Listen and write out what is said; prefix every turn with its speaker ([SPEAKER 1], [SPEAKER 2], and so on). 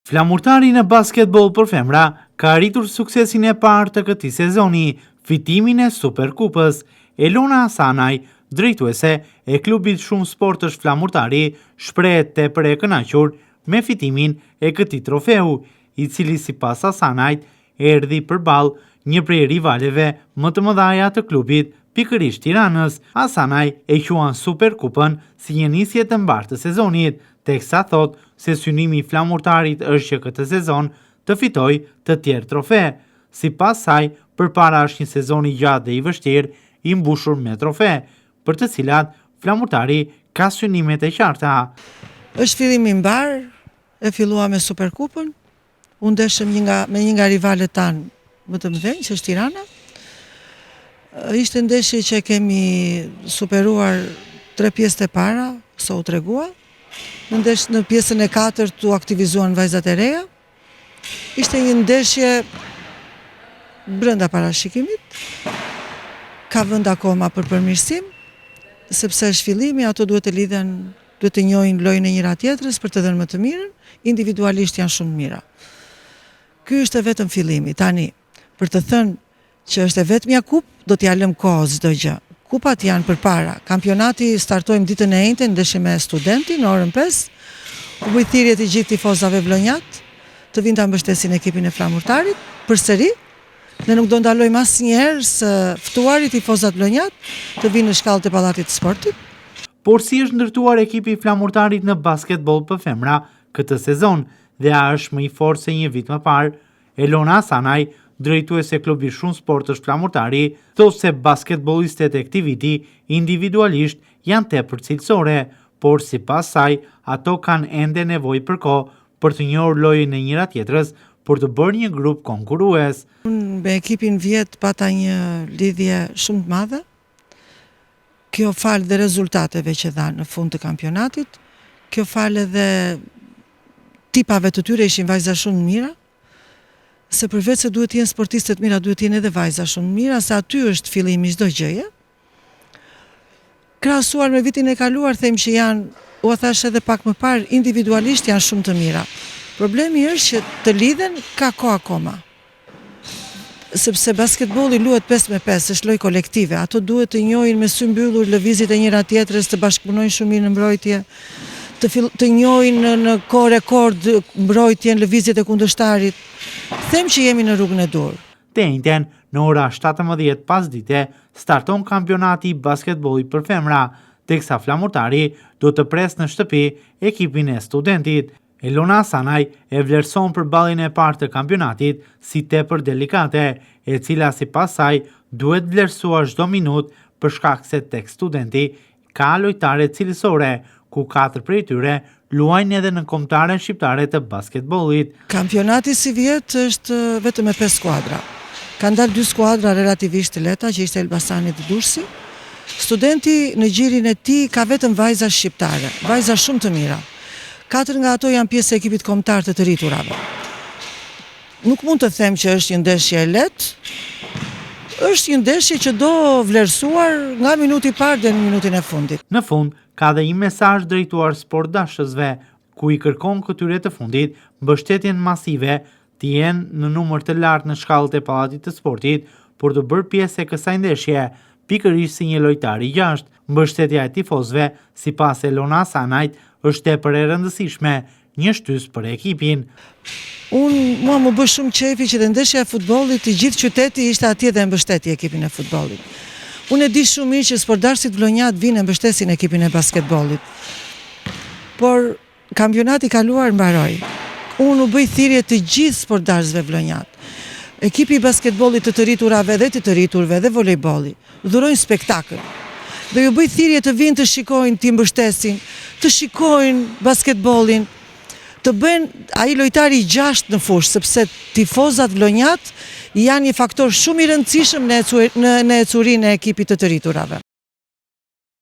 [SPEAKER 1] Flamurtari në basketboll për femra ka arritur suksesin e parë të këtij sezoni, fitimin e Superkupës. Elona Hasanaj, drejtuese e klubit shumësportësh Flamurtari, shprehet tepër e kënaqur me fitimin e këtij trofeu, i cili sipas Hasanajt erdhi përballë një prej rivaleve më të mëdhaja të klubit, pikërisht Tiranës. Hasanaj e quan Superkupën si një nisje të mbarë të sezonit, teksa thotë se synimi i Flamurtarit është që këtë sezon të fitojë të tjerë trofe. Sipas saj, përpara është një sezon i gjatë dhe i vështirë, i mbushur me trofe, për të cilat Flamurtari ka synimet e qarta.
[SPEAKER 2] Është fillim i mbarë, e filluam me Superkupën, U ndeshëm një nga, me një nga rivalët tanë më të mëdhenj, që është Tirana. Ishte ndeshje që e kemi superuar tre pjesët e para, sa u tregua. Në ndesh, në pjesën e katërt u aktivizuan vajzat e reja. Ishte një ndeshje brenda parashikimit. Ka vend akoma për përmirësim, sepse është fillimi, ato duhet të lidhen Duhet të njohin lojën e njëra tjetrës për të dhënë më të mirën, individualisht janë shumë të mira. Ky është vetëm fillimi. Tani, për të thënë që është e vetmja kupë, do t'ia lëmë kohës çdo gjë. Kupat janë përpara. Kampionati startojmë ditën e enjte ndeshje me Studentin në orën 5. U bëj thirrje të gjithë tifozave vlonjatë të vinë ta mbështesin ekipin e Flamurtarit. Përsëri, ne nuk do ndalojmë asnjëherë së ftuari tifozat vlonjatë të vinë në shkallët e Pallatit të Sportit.
[SPEAKER 1] Por si është ndërtuar ekipi i Flamurtarit në basketboll për femra këtë sezon dhe a është më i fortë se një vit më parë? Elona Hasanaj, drejtuese e klubit shumësportësh Flamurtari, thotë se basketbollistet e këtij viti individualisht janë tepër cilësore, por sipas saj ato kanë ende nevojë për kohë për të njohur lojën e njëra tjetrës për të bërë një grup konkurrues.
[SPEAKER 2] Unë me ekipin vjet pata një lidhje shumë të madhe. Kjo falë dhe rezultateve që dha në fund të kampionatit, kjo falë edhe tipave të tyre ishin vajza shumë të mira, se përveç se duhet të jenë sportiste të mira, duhet të jenë edhe vajza shumë të mira, se aty është fillimi i çdo gjëje. Krahasuar me vitin e kaluar, them që janë, ua thashë edhe pak më parë, individualisht janë shumë të mira. Problemi është që të lidhen ka kohë akoma. Sepse basketbolli luhet 5 me 5, është lojë kolektive. Ato duhet të njohin me sy mbyllur lëvizjet e njëra tjetrës, të bashkëpunojnë shumë mirë në mbrojtje, të fill, të njohin në, në kohë rekord mbrojtjen, lëvizjet e kundërshtarit. Them që jemi në rrugën e duhur.
[SPEAKER 1] Të enjten, në ora 17 pasdite, starton kampionati i basketbollit për femra, teksa Flamurtari do të presë në shtëpi ekipin e Studentit. Elona Hasanaj e vlerëson përballjen e parë të kampionatit si tepër delikate, e cila sipas saj duhet vlerësuar çdo minutë për shkak se tek Studenti ka lojtare cilësore, ku katër prej tyre luajnë edhe në kombëtaren shqiptare të basketbollit.
[SPEAKER 2] Kampionati sivjet është vetëm me pesë skuadra. Kanë dalë dy skuadra relativisht të lehta, që ishte Elbasani dhe Durrësi. Studenti në gjirin e tij ka vetëm vajza shqiptare, vajza shumë të mira. Katër nga ato janë pjesë e ekipit kombëtar të të rriturave. Nuk mund të them që është një ndeshje e lehtë. Është një ndeshje që do vlerësuar nga minuti i parë deri në minutin e fundit.
[SPEAKER 1] Në fund, ka dhe një mesazh drejtuar sportdashësve, ku i kërkon këtyre të fundit mbështetjen masive të jenë në numër të lartë në shkallët e Pallatit të Sportit për t'u bërë pjesë e kësaj ndeshje, pikërisht si një lojtar i gjashtë. Mbështetja e tifozëve, sipas Elona Hasanajt, është tepër e rëndësishme, një shtysë për ekipin.
[SPEAKER 2] Unë, mua m'u bë shumë qejfi që dhe ndeshja e futbollit, i gjithë qyteti ishte atje dhe e mbështeti ekipin e futbollit. Unë e di shumë mirë që sportdashësit vlonjatë vijnë e mbështesin ekipin e basketbollit. Por Kampionati i kaluar mbaroi. Unë u bëj thirrje të gjithë sportdashësve vlonjatë. Ekipi i basketbollit të të rriturave dhe të të rriturve dhe volejbolli dhurojnë spektakël. Dhe ju bëj thirrje të vijnë të shikojnë, t'i mbështesin, të shikojnë basketbollin, të bëhen ai lojtari i gjashtë në fushë, sepse tifozat vlonjatë janë një faktor shumë i rëndësishëm në në ecurinë e ekipit të të rriturave.